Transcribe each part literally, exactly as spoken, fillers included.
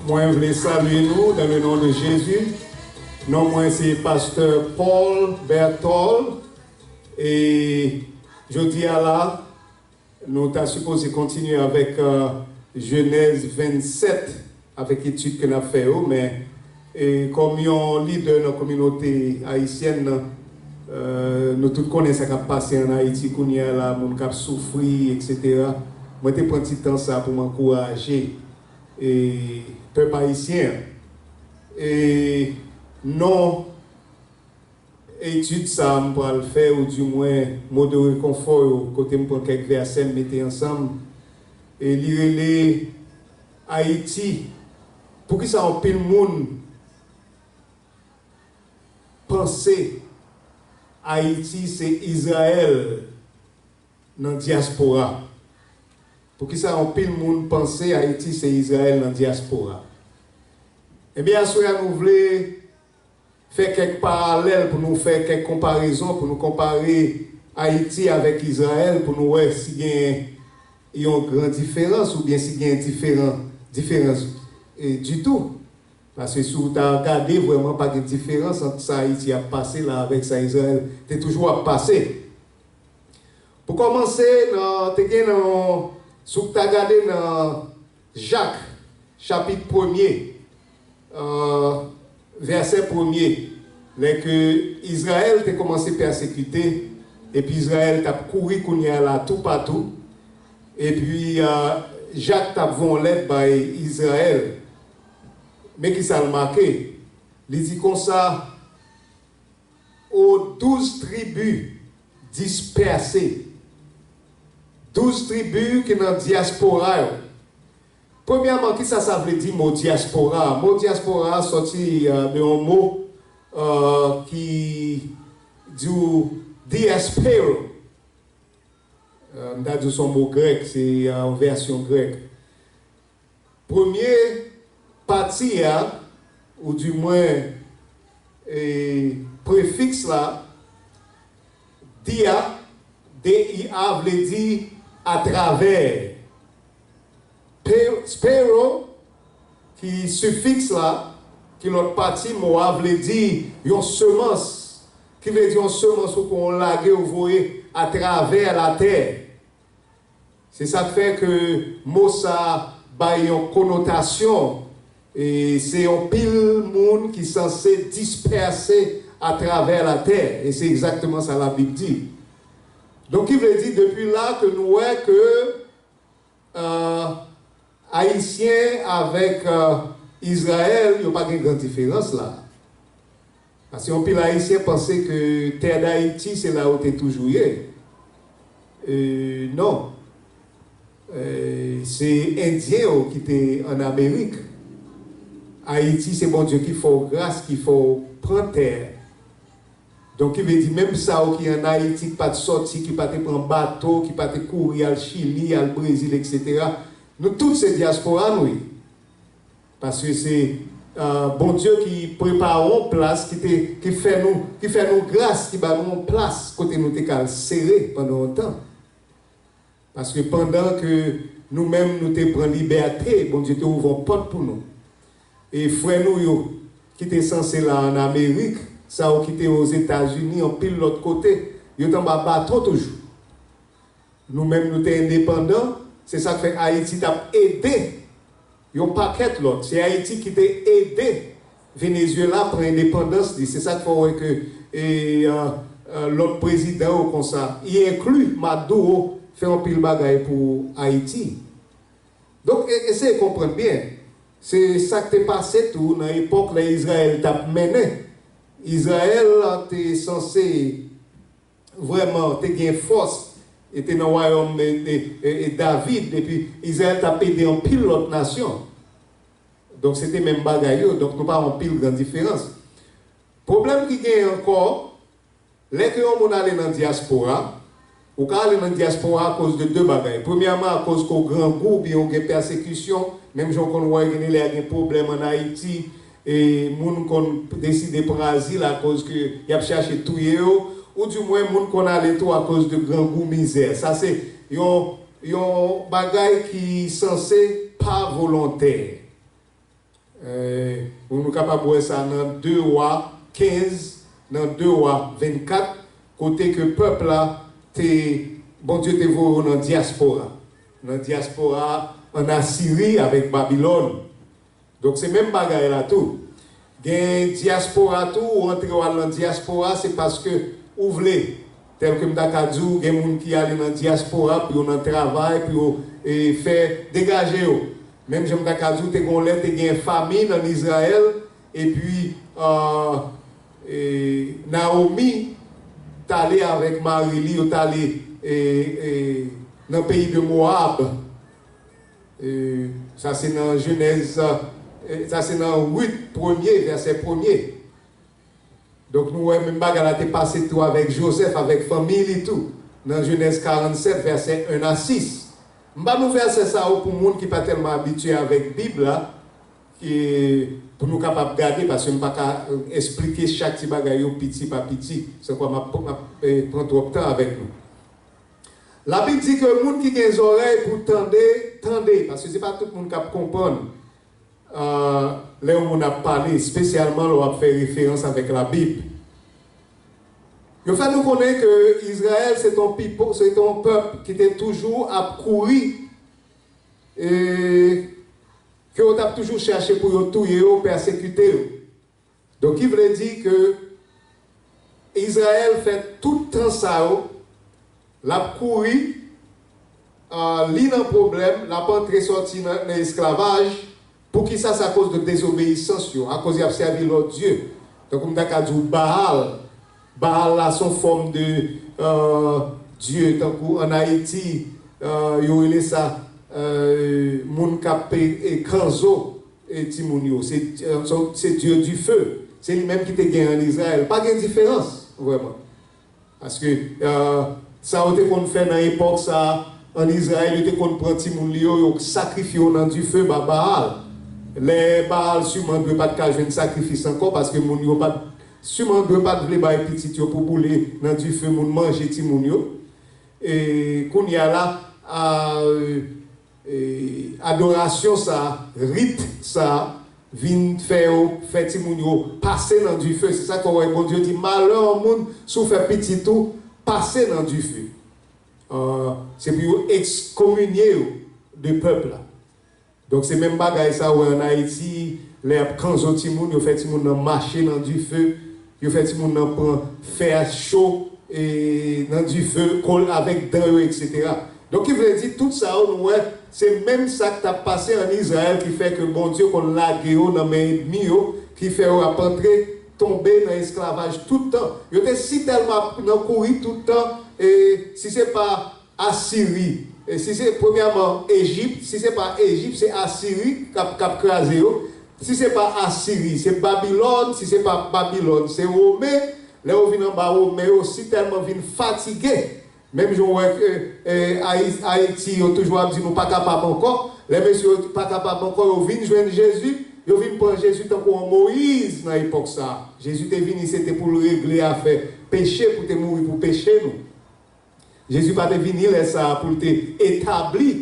Mwen vle salye nou dans le nom de Jésus. Non mwen se Pastè Paul Berthold. E jodi a la, nou ta sipoze kontinye avèk, euh, Jenèz vennsèt, avèk etid ke n ap fè yo, men, e, kòm yon lidè nan kominote ayisyèn nan, euh, nou tout konnen sa k ap pase ann Ayiti kounye a la, moun k ap soufri, etsetera. Mwen te pran ti tan sa pou m ankouraje, e, pèp ayisyen an. E non etid sa a m pral fè, oudimwen mo de rekonfò yo, kote m pran kèk vèsè m mete ansanm, e li rele Ayiti. Poukisa anpil moun panse Ayiti se Izrayèl nan dyaspora? Poukisa anpil moun panse Ayiti se Izrayèl nan dyaspora? Ebyen, aswè a nou vle fè kèk paralèl, pou nou fè kèk konparezon, pou nou konpare Ayiti avèk Izrayèl, pou nou wè si gen yon gran diferans oubyen si gen diferan, diferans, e, ditou. Paske si w ta gade, vrèman pa gen diferans ant sa Ayiti ap pase la avèk sa Izrayèl te toujou ap pase. Pou kòmanse, nan, te gen nan, si w ta gade nan Jak, chapit premye, euh, vèsè premye, lè ke Izrayèl te kòmanse pèsekite, epi Izrayèl t ap kouri kounye a la toupatou, epi, euh, Jak t ap voye yon lèt bay Izrayèl. Men ki sa l make? Li di konsa, O douz tribi dispèse. Douz tribi ki nan dyaspora yo. Premyèman, kisa sa vle di mo dyaspora? Mo dyaspora a sòti, euh, de yon mo, euh, ki di w diaspero. Euh, m ta di w se yon mo grèk, se, euh, yon vèsyon grèk. Premye pati a, oudimwen, e, prefiks la, dia, D I A, vle di atravè. Pe-, spero, ki sifiks la, ki lòt pati mo a, vle di yon semans, ki vle di yon semans ou kon lage ou voye atravè latè. Se sa k fè ke mo sa a bay yon konotasyon, e se yon pil moun ki sanse dispèse atravè latè, e se egzakteman sa Labib di. Donk, ki vle di, depi la ke nou wè ke, euh, Ayisyen avèk, euh, Izrayèl, yo pa gen gran diferans la. Paske anpil Ayisyen panse ke tè Dayiti se la yo te toujou ye. E, non. E, se Endyen yo ki te ann Amerik. Ayiti, se Bondye ki fè w gras, ki fè w pran tè. Donk, ki vle di, menm sa yo ki ann Ayiti, ki pa t sòti, ki pa te pran bato, ki pa te kouri al Chili, al Brezil, etsetera, nou tout se dyaspora nou ye. Paske se, euh, Bondye ki prepare yon plas, ki te, ki fè nou, ki fè nou gras, ki ba nou yon plas kote nou te ka al sere pandan yon tan. Paske pandan ke nou menm nou te pran libète, Bondye te ouvè yon pòt pou nou. E frè nou yo ki te sanse la ann Amerik, sa yo ki te Ozetazini, anpil lòt kote, yo t anba baton toujou. Nou menm nou te endepandan, se sa k fè Ayiti t ap ede yon pakèt lòt. Se Ayiti ki te ede Venezuela pran endepandans li. Se sa k fè w wè ke, e, euh, euh, lòt prezidan yo konsa, y enkli Maduro, fè anpil bagay pou Ayiti. Donk, e, eseye konprann byen. Se sa k te pase tou nan epòk lè Izrayèl t ap mennen. Izrayèl te sanse vrèman te gen fòs, e te nan wayòm, e, e, e, e David, epi Izrayèl t ap ede anpil lòt nasyon. Donk, se te menm bagay yo. Donk, nou pa wè anpil gran diferans. Pwoblèm ki genyen ankò, lè ke yon moun ale nan dyaspora, ou ka ale nan dyaspora akoz de de bagay. Premyèman, akoz ke w grangou, oubyen w gen pèsekisyon, menm jan w konn wè gen lè gen pwoblèm ann Ayiti, e moun konn deside pran azil akoz ke y ap chache touye yo, oudimwen moun konn ale tou akoz de grangou, mizè. Sa se yon, yon bagay ki sanse pa volontè. Eh, nou kapab wè sa nan de Wa kenz, nan de Wa vennkat, kote ke pèp la te, Bondye te voye yo nan dyaspora. Nan dyaspora ann Asiri avèk Babilòn. Donk, se menm bagay la tou. Gen dyaspora tou, ou antre w al nan dyaspora, se paske ou vle. Tèlke m ta ka di w, gen moun ki ale nan dyaspora pou yo nan travay, pou yo, e, fè degaje yo. Menm jan m ta ka di w, te gen yon lè, te gen famin ann Izrayèl, epi, a, e, Nawomi t ale avèk mari li, yo t ale, e, e, nan peyi de Mowab. E, sa se nan Jenèz, e, sa se nan Rit premye, vèsè premye. Donk, nou wè menm bagay la te pase tou avèk Jozèf, avèk fanmi li tou, nan Jenèz karannsèt, vèsè en a sis. M ba nou vèsè sa yo pou moun ki pa tèlman abitye avèk Bib la, ki, pou nou kapab gade, paske m pa ka, e, esplike chak ti bagay yo piti pa piti, sankwa m ap, m ap, e, pran twòp tan avèk nou. Labib di ke moun ki gen zòrèy pou tande, tande, paske se pa tout moun k ap konprann, a, lè yon moun ap pale, espesyalman lè w ap fè referans avèk Labib. Yo fè nou konnen ke Izrayèl se t on pipo, se t on pèp ki te toujou ap kouri, e ke yo t ap toujou chache pou yo touye yo, pèsekite yo. Donk, ki vle di ke Izrayèl fè tout tan sa yo, l ap kouri, a, li nan pwoblèm, l ap antre sòti nan, nan esklavaj. Poukisa? Se akoz de dezobeyisans yo, akoz y ap sèvi lòt dye. Tankou m ta ka di w Baal. Baal la se yon fòm de, e, dye, tankou ann Ayiti, e, yo rele sa, e, moun k ap, e, e, kanzo, e, timoun yo. Se, e, se, se dye dife. Se li menm ki te gen ann Izrayèl. Pa gen diferans, vrèman. Paske, e, sa yo te konn fè nan epòk sa a, ann Izrayèl, yo te konn pran timoun li yo, yo sakrifye yo nan dife ba Baal. Lè Baal siman dwe pa t ka jwenn sakrifis ankò, paske moun yo pa t, siman dwe pa t vle bay pitit yo pou boule nan dife, moun manje timoun yo. E kounye a la, a, e, e, adorasyon sa a, rit sa a, vin fè yo, fè timoun yo pase nan dife. Se sa k fè w wè Bondye di, malè a moun si w fè pitit ou pase nan dife. A, se pou yo ekskominye yo de pèp la. Donk, se menm bagay sa w wè ann Ayiti, lè y ap kanzo timoun, yo fè timoun nan mache nan dife, yo fè timoun nan pran fè cho, e, nan dife, kòl avèk dan yo, etsetera. Donk, ki vle di, tout sa yo, nou wè, se menm sa k t ap pase ann Izrayèl ki fè ke Bondye konn lage yo nan men ènmi yo, ki fè yo ap antre, tonbe nan esklavaj tout tan. Yo te si tèlman ap nan kouri tout tan, e si se pa Asiri, e si se, premyèman, Ejip, si se pa Ejip, se Asiri k ap, k ap kraze yo. Si se pa Asiri, se Babilòn, si se pa Babilòn, se Women. Lè yo vin anba Women, yo si tèlman vin fatige. Menm jan w wè ke, e, Ayi-, Ayiti, yo toujou ap di nou pa kapab ankò. Lè mesye yo pa kapab ankò, yo vin jwenn Jezi, yo vin pran Jezi tankou yon Moyiz nan epòk sa a. Jezi te vini, se te pou l regle afè peche, pou te mouri pou peche nou. Jezi pa te vini lè sa a pou l te etabli,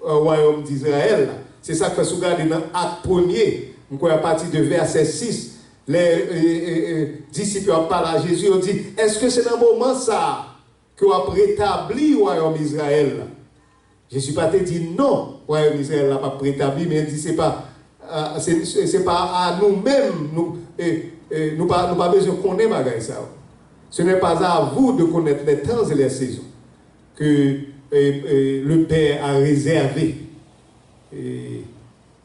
e, wayòm Dizrayèl la. Se sa k fè, si w gade nan Ak premye, m kwè apati de vèsè sis, lè, e, e, e, disip yo ap pale a Jezi, yo di, èske se nan moman sa a ke w ap retabli wayòm Izrayèl la? Jezi pa te di non, wayòm Izrayèl la p ap retabli, men l di se pa, a, se, se, se pa a nou menm, nou, e, e, nou pa, nou pa bezwen konnen bagay sa yo. Ce n'est pas à vous de connaître les temps et les saisons que, e, e, le Père a réservé, e,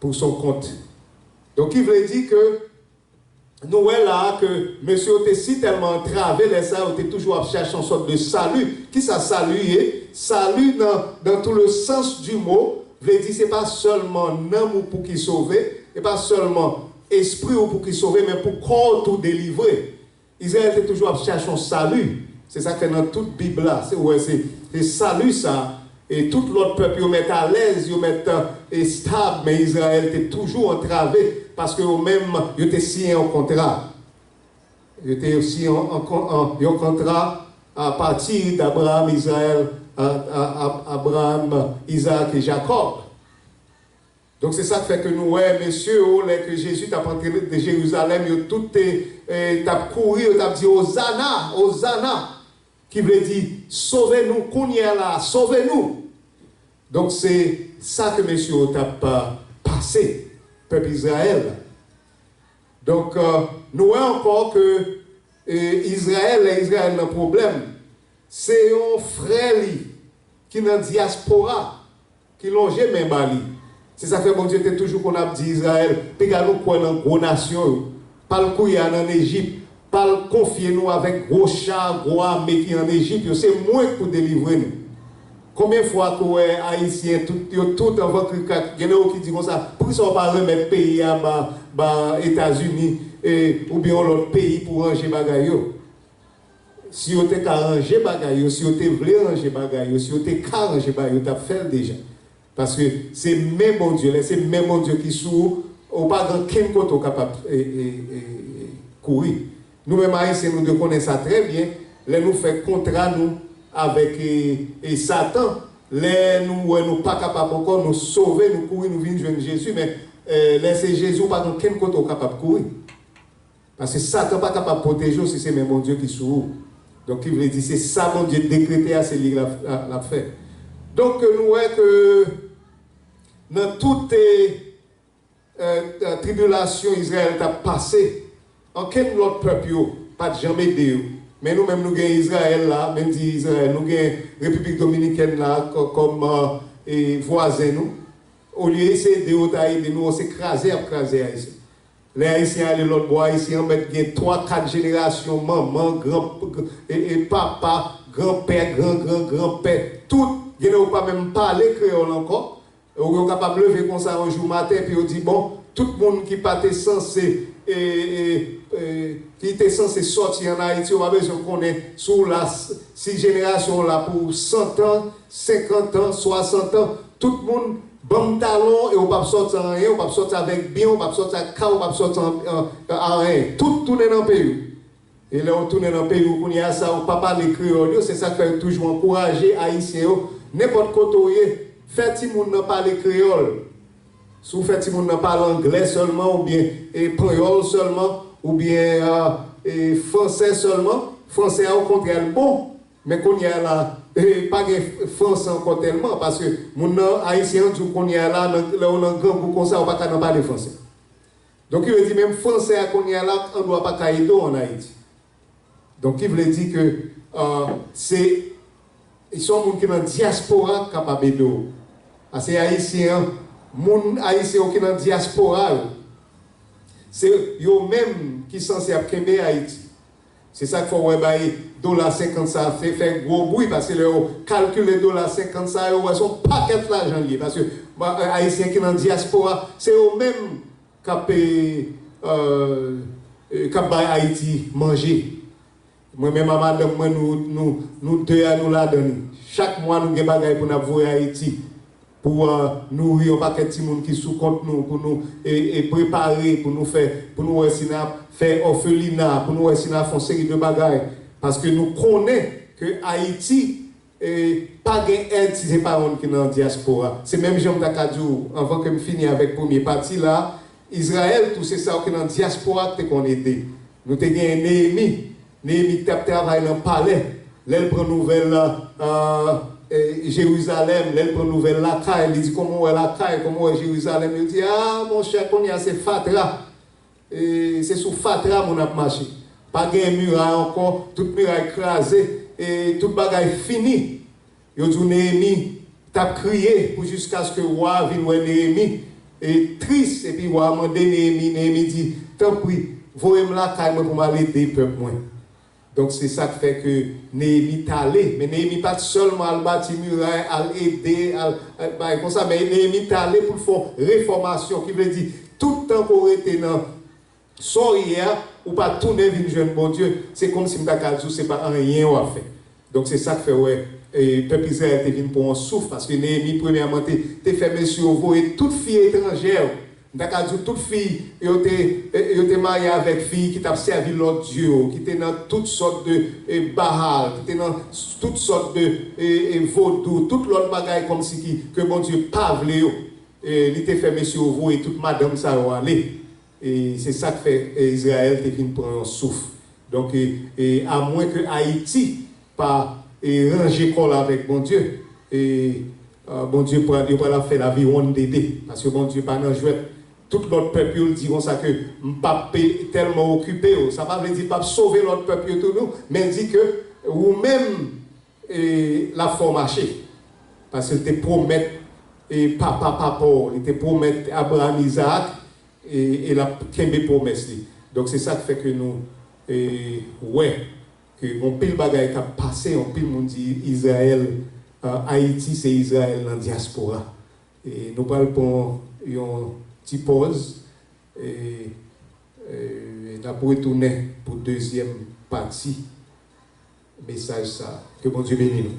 pour son compte. Donk, ki vle di ke nou wè la a ke mesye yo te si tèlman antrave lè sa a, yo te toujou ap chache yon sòt de sali. Kisa sali ye? Sali nan, dans tout le sens du mot, vle di se pa sèlman nanm ou pou ki sove, e pa sèlman espri ou pou ki sove, men pou kò w tou delivre. Izrayèl te toujou ap chache yon sali. Se sa k fè nan tout Bib la, se, ou wè, se, se sali sa a. E tout lòt pèp yo mèt alèz, yo mèt, e, estab, men Izrayèl te toujou antrave, paske yo menm, yo te siyen yon kontra. Yo te siyen yon, yon kon-, yon, yon kontra apati d'Abraham, Izrayèl, a, a, a, Abraham, Izak e Jakòb. Donk, se sa k fè ke nou wè mesye yo, lè ke Jezi t ap antre nan Jerizalèm, yo tout te, eh, t ap kouri, yo t ap di, Ozana, Ozana, ki vle di, sove nou kounye a la, sove nou. Donk, se sa ke mesye yo t ap, eh, pase, pèp Izrayèl la. Donk, eh, nou wè ankò ke, eh, Izrayèl, lè Izrayèl nan pwoblèm, se yon frè li ki nan dyaspora ki lonje men ba li. Se sa k fè Bondye te toujou konn ap di Izrayèl, piga nou kwè nan gwo nasyon yo. Pa al kouri a nan Ejip, pa al konfye nou avèk gwo cha, gwo ame ki an Ejip yo. Se mwen k pou delivre nou. Konbyen fwa ke w wè Ayisyen, tout, yo tout anvan krikrak, gen de yo ki di konsa, poukisa w pa remèt peyi a ba, ba Etazini, e, oubyen yon lòt peyi pou ranje bagay yo? Si yo te ka ranje bagay yo, si yo te vle ranje bagay yo, si yo te ka ranje bagay yo, yo t ap fè l deja. Paske se men Bondye, lè se men Bondye ki sou ou, ou pa gen kenn kote ou kapab, e, e, e, e, kouri. Nou menm Ayisyen, nou dwe konnen sa trè byen. Lè nou fè kontra nou avèk, e, e, Satan, lè nou wè nou pa kapab ankò, nou sove, nou kouri, nou vin jwenn Jezi. Men, e, lè se Jezi, ou pa gen kenn kote ou kapab kouri. Paske Satan pa kapab pwoteje w si se men Bondye ki sou ou. Donk, ki vle di, se sa Bondye dekrete a, se li l ap, l ap fè. Donk, nou wè ke nan tout, e, e, e, tribilasyon Izrayèl t ap pase, ankenn lòt pèp yo pa t janm ede yo. Men nou menm, nou gen Izrayèl la, menm di Izrayèl, nou gen Repiblik Dominikèn la kò-, kòm, e, vwazen nou. Olye se ede yo ta ede nou, se kraze y ap kraze Ayisyen. Lè Ayisyen ale lòt bò, Ayisyen an mèt gen twa, kat jenerasyon, manman, gran, e, e, papa, granpè, gran, gran, granpè, tout, gen de yo pa menm pale kreyòl ankò. Yo, yo kapab leve konsa yon jou maten, epi yo di, bon, tout moun ki pa te sanse, e, e, e, ki te sanse sòti ann Ayiti, yo pa bezwen konnen si w la, si jenerasyon w la pou san tan, senkant an, swasant an, tout moun, ban m talon, e w p ap sòti anyen, w p ap sòti avèk byen, w p ap sòti ak kay, w p ap sòti an, an, an anyen. Tout tounen nan peyi w. E lè w tounen nan peyi w kounye a, sa w pa pale kreyòl yo, se sa k fè yo toujou ankouraje Ayisyen yo, nenpòt kote w ye, fè timoun nan pale kreyòl. Si w fè timoun nan pale anglè sèlman, oubyen, e, panyòl sèlman, oubyen, a, e, fransè sèlman, fransè a, okontrè, l bon. Men kounye a la, e, pa gen f-, fransè ankò tèlman, paske moun nan, Ayisyen an di w kounye a la, nan, lè w nan grangou konsa, ou pa ka nan pale fransè. Donk, ki vle di, menm fransè a kounye a la, andwa pa ka ede w ann Ayiti. Donk, ki vle di ke, a, se, se yon moun ki nan dyaspora k kapab ede w. A, se Ayisyen an, moun Ayisyen yo ki nan dyaspora yo. Se yo menm ki sanse ap kenbe Ayiti. Se sa k fè w wè bay dola senkant sa fè, fè gwo bri, paske lè yo kalkile dola senkant sa, yo wè se yon pakèt lajan l ye. Paske, ba, Ayisyen ki nan dyaspora, se yo menm k ap, e, e, e, k ap bay Ayiti manje. Mwen menm a madanm mwen, nou, nou, nou de a, nou ladan li. Chak mwa, nou gen bagay pou n ap voye Ayiti. Pou, e, nouri yon pakèt timoun ki sou kont nou, pou nou, e, e, prepare, pou nou fè, pou nou wè si n ap fè òfelina, pou nou wè si n ap fè yon seri de bagay. Paske nou konnen ke Ayiti, e, pa gen èd si se pa moun ki nan dyaspora. Se menm jan m ta ka di w, anvan ke m fini avèk premye pati la, Izrayèl tou, se sa yo ki nan dyaspora ki te konn ede. Nou te genyen Neyemi. Neyemi ki t ap travay nan palè. Lè l pran nouvèl, a, e, Jerizalèm, lè l pran nouvèl lakay, li di, kòman w wè lakay, kòman w wè Jerizalèm? Yo di, a, monchè, kounye a se fatra. E, se sou fatra moun ap mache. Pa gen miray ankò, tout miray kraze, e, tout bagay fini. Yo di w Neyemi t ap kriye pou jiskaske wa a vin wè Neyemi, e, tris, epi wa a mande Neyemi, Neyemi di, tanpri, voye m lakay mwen pou m al ede pèp mwen. Donk, se sa k fè ke Neyemi t ale. Men Neyemi pa t sèlman al bati miray, al ede, al, al bay konsa, men Neyemi t ale pou l fè yon refòmasyon, ki vle di, tout tan ke w rete nan sa w ye a, ou pa tounen vin jwenn Bondye, se kòmsi m ta ka di w se pa anyen w ap fè. Donk, se sa k fè, wè, e, pèp Izrayèl te vin pran yon souf, paske Neyemi, premyèman, te, te fè mesye yo voye tout fi etranjè yo. M ta ka di w tout fi yo te, e, yo te marye avèk fi ki t ap sèvi lòt dye yo, ki te nan tout sòt de, e, Baal, ki te nan tout sòt de, e, e, vodou, tout lòt bagay kòmsi ki, ke Bondye pa vle yo. E li te fè mesye yo voye tout madanm sa yo ale. E se sa k fè e, Izrayèl te vin pran yon souf. Donk, e, e, amwen ke Ayiti pa e, ranje kò l avèk Bondye, e, e, Bondye pral, yo pral ap fè laviwonn dede. Paske Bondye pa nan jwèt. Tout lòt pèp yo, l di konsa ke m p ap pe- tèlman okipe yo. Sa pa vle di l p ap sove lòt pèp yo tou non, men l di ke ou menm, e, l ap fè w mache. Paske l te pwomèt e, papa papa w, li te pwomèt Abraram, Izaak, e, e l ap kenbe pwomès li. Donk se sa k fè ke nou e, wè ke gon pil bagay k ap pase, yon pil moun di Izrayèl, e, Ayiti se Izrayèl nan dyaspora. E, nou pral pran yon ti pòz, e, e, n ap retounen pou dezyèm pati mesaj sa a. Ke Bondye beni nou.